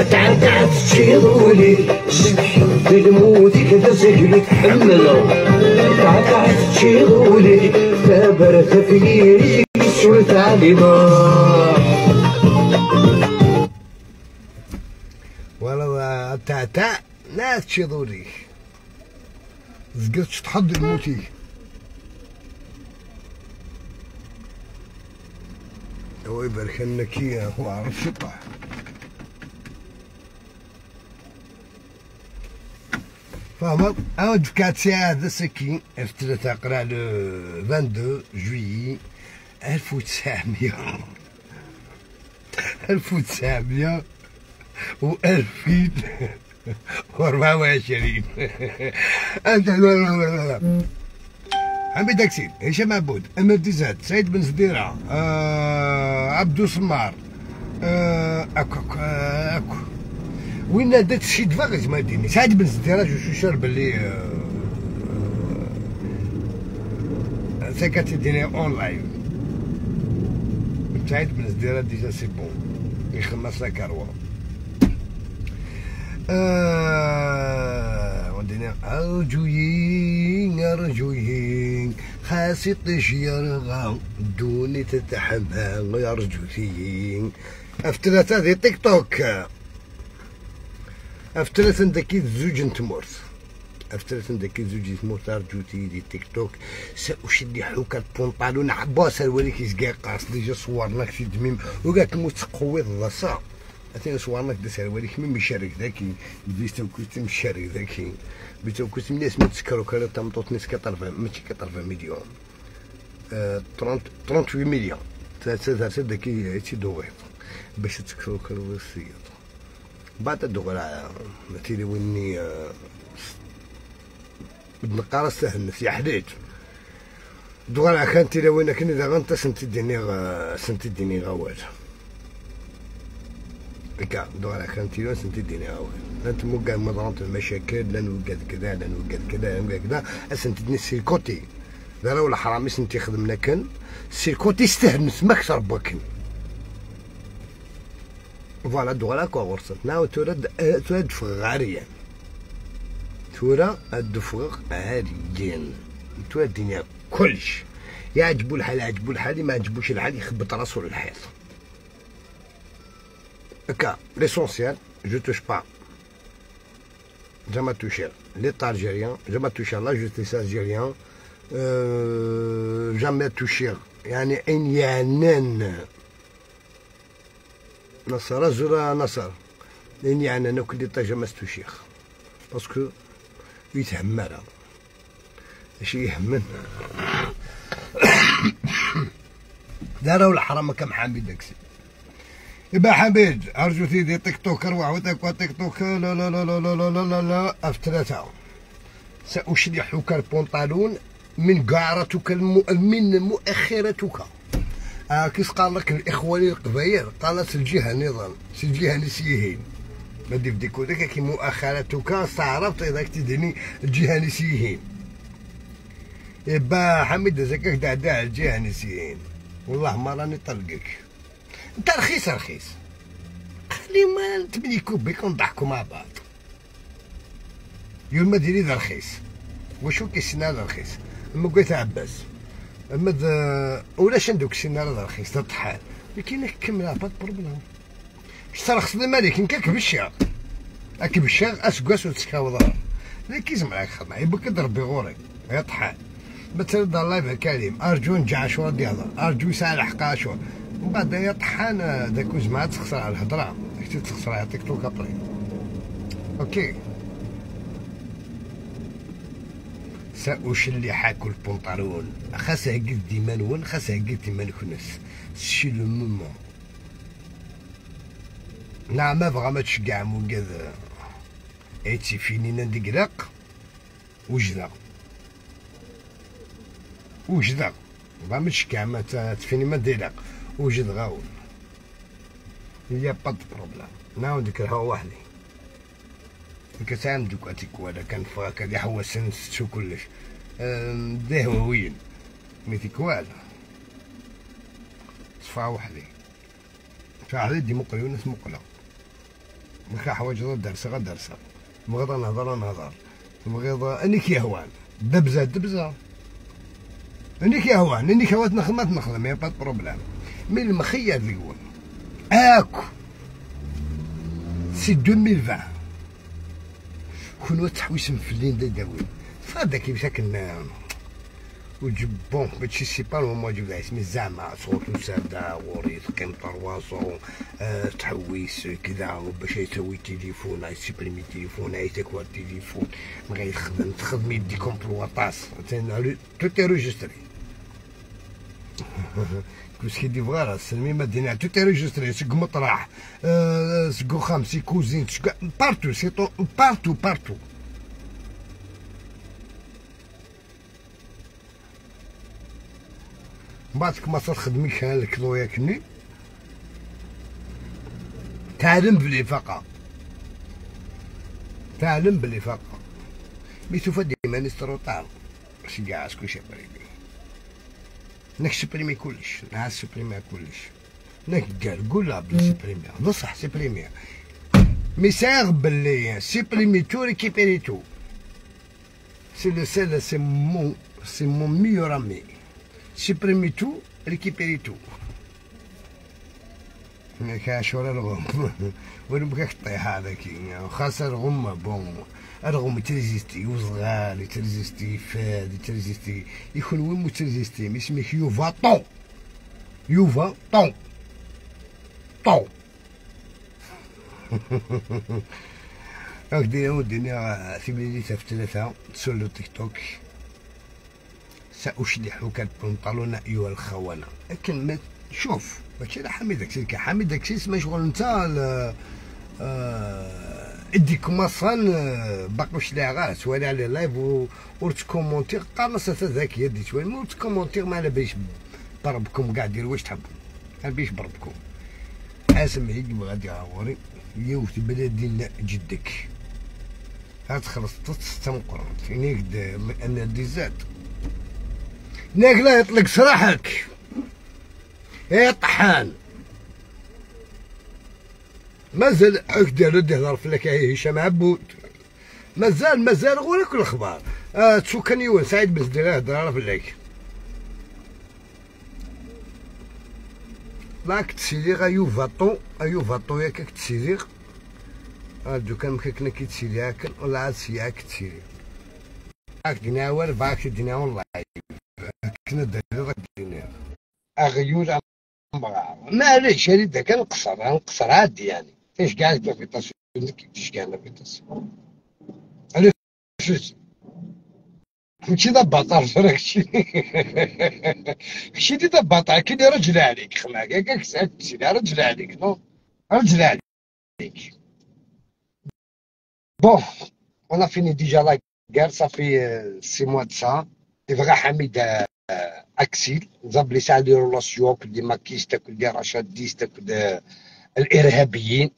تعتع تشيضولي في الموت كذا سجل تحملو تعتع تشيضولي تابرت في سورة علينا ولا تعتع لا تشيضولي زقرت تحضر الموتي هو يبارك لنا كي هو عرف يطلع فاهمة. عاود كاتسي هذا سكين في 3 قرا لو 22 جويي 1900 و 2024. انت حميد داكسين، هشام عبود، امير ديزاد، سعيد بن زديره، عبدو سمار، اكو اكو وين دات شي دفاغ ما ديني سعيد بن زديره جو شو شار باللي سكت ديني اون لايف. سعيد بن زديره déjà c'est bon يخلص la كاروا. ودينا أرجوين أرجوين خاسي طيش يرغى دوني تتحمل أرجوين. أفتلات هذه تيك توك أفتلات ندكي زوج نتمورت أفتلات ندكي زوج نتمورت أرجوتي دي تيك توك سأشد حوك البونطالون عباس الولي كيسكا قاص déjà صورناك في دميم وقالك متقوي الضصا أتينا صورناك دي سروالي كمي مشارك ذاكي بيتو كنت مشارك ذاكي بيتو كنت الناس ما تسكرو كلا تمطوط ناس كطرفة ماشي كطرفة مليون 38 مليون ثلاثة ذاكي تيدوغيط باش تسكرو كلا السيد بعد الدغرة تيلي ويني بنقارة سهل نسي حديد دغرة كان تيلي وين كني إذا غنت سنتديني غوال كا دورا كانتيلو سنتي ديني غوال انت موكا مضرات المشاكل لا نوقد كذا لا نوقد كذا لا نوقد كذا سنتدني سيركوتي لا ولا حرامي سنتي خدمنا كان سيركوتي استهل نسمك ربك فوالا دورا كوا غرصتنا وترد ترد فغاريا تورا الدفغ عاريا تورا الدنيا كلش يعجبو الحال يعجبو الحال ما عجبوش الحال يخبط راسو للحيط. هكا l'essentiel je touche pas jamais touché l'État algérien, jamais touché la justice algérienne, jamais touché يعني ان يعنان نصر زرا نصر ان يعنان كل l'État jamais touché parce que يتهمر ماشي يهمنا داروا الحرام كم حامد داكسي. يبا حميد ارجو سيدي تيك توك اروح وتاك تيك توك لا لا لا لا لا لا لا لا اف ثلاثة سأشلحك البنطالون من قعرتك من مؤخرتك. كيف قال لك الاخوان القبايل قالت الجهة نظام الجهة نسيهين ما ديف ديكو كي مؤخرتك استعرفت اذا تدني الجهة نسيهين. يبا حميد زكاك دعداع الجهة نسيهين والله ما راني طلقك انت رخيص رخيص خلي ما تبنيكو بيك ونضحكو مع بعض. يوم ما ديري ذا رخيص وشو كيسنا ذا رخيص اما قلت عباس اما ولاش ندوك السنة ذا رخيص ذا طحال لكن كمل با بروبليم ترخص الملك نكاك بالشيغ اك بالشيغ اسكواس وتسكاوض لكن زعما خدمة يبك ضربي غوري يا طحال مثلا دار لايف الكريم ارجو نجع عاشور ديالها ارجو يسال حق عاشور ومن بعد يا طحان داك جماعة تخسر على الهضرة تخسر على تيك توك ابري اوكي. سأشلحك البنطلون خاصها قد ديما خاصها قد ديما كنس سي لو مومون نعم ما بغا ما تشجع موكاد ايتي فينينا ندقلق وجده وجده بغا ما تشجع ما تفيني ما ديلق وجد غاون يا با بروبليم نعاود نكرهها وحدي كتعمل دوك اتيك ولا كان فاك هادي حوسن شو كلش ده وين ميتيكوال صفا وحدي فعلي دي مقلي وناس مقلة مكا حوايج درسه غير درسه. بغيت نهضر نهضر. بغيت انيك يهوان دبزه دبزه. انيك يهوان انيك هوات نخدم نخدم y a pas problème. mais المخير ذيون اكو c'est 2020 كون تحويس مفلين دا داوي فهذا كيف كنا وجب bon ماشي c'est pas le moment جبد اسمي زعما صوت ساده وريث قيم طرواسو تحويس كذا باش يسوي تليفون يسيبريمي تليفون يتكوى التليفون ما يخدم تخدمي des complots طاس tout est enregistré كلشي دي فغا سلمي مدينة tout est enregistré سكو مطرح سكو خمسي كوزين partout c'est partout partout. بعد ما تخدمي كان الكلو ياكني تعلم بلي فقط تعلم بلي فقط mais تفدي ماني trop tard باش كاع كلشي privé نك supprimer كلش نعاد supprimer كلش نك قال قول لا بلي supprimer بصح supprimer mais ساغ بلي supprimer tout récupérer tout c'est le seul c'est mon meilleur ami supprimer tout récupérer tout. كاشورا الغم وين بغاك طيح هذاك خاصة الغم bon الغم تريزيستي وصغار تريزيستي فاد تريزيستي يكون وين تريزيستي mais سميك يوفا طون يوفا طون طون راك دينا ودينا ثمانية في ثلاثة تسولو تيك توك سأشلحك البنطلون أيها الخونة. لكن ما شوف ماشي حميد اكسيس حميد اكسيس ما شغل انت اديكم اصلا باقي واش لا غير سوالي على لايف ورتكومونتي قرص ذاك يدي شويه ورتكومونتي ما على باليش بربكم كاع ديروا واش تحبوا ما باليش بربكم. اسم هيك غادي عوري يوت بلادي جدك هتخلص تستنقر فينيك لان دي زاد ناكلا يطلق سراحك يا طحان. مازال ديالو يهضر في لك هشام عبود مازال مازال غير كل الاخبار تسوكان يون سعيد بن زدير يهضر في لك لاك تسيلي غا يوفاطو ايوفاطو ياك تسيلي دو كان مكاكنا كي تسيلي هاك ولا عاد سياك تسيلي راك دينا والو باك دينا والله كنا داير دينا اغيول معليش هذه داك نقصر نقصر عادي يعني ايش كاع l'invitation كيفاش كاع l'invitation علاش ماشي دا راك شي دا باطا كي رجل عليك خلاك ياك سيدي رجل عليك non رجل عليك. bon on a fini déjà la guerre ça fait 6 mois de ça تبغى حميد اكسيل زابلي ساعة des relations كل des makistes كل des rachadistes كل الارهابيين.